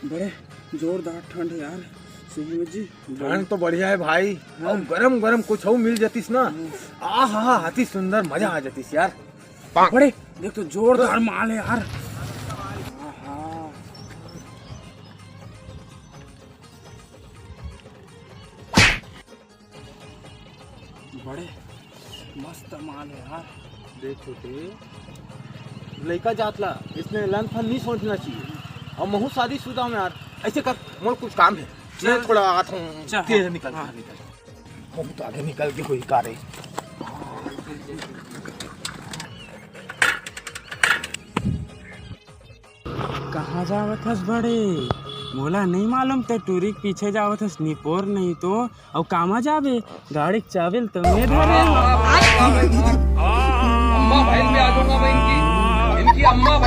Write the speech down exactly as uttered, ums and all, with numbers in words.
बड़े जोरदार ठंड हे यार, सही में जी। ठंड तो बढ़िया हे भाई। हाँ। अउ गरम गरम कुछ अउ मिल जातिस ना, हाँ। आहा, अति सुंदर, मजा आ जातिस यार। बड़े देख तो जोरदार माल हे यार। आहा। बड़े मस्त माल हे यार। देख छोटे, लइका जात ला इसने लन फन नहीं सोचना चाहिए। अउ महू शादीशुदा हूँ यार, ऐसे कर, मोर कुछ काम हे, मैं चल। थोड़ा आत हूँ, चल, तेज हाँ, निकल, हाँ। निकल। महू तो आगे निकल के कोई का रही। कहाँ जावत हस बड़े? मोला नहीं मालूम, ते टूरी के पीछे जावत हस, निपोर नहीं तो। अउ कामा जाबे? गाड़ी के चाबी ल तो मैं धरे हँव। अम्मा बहन में आ जाऊंगा मैं इनकी, इनकी अम्मा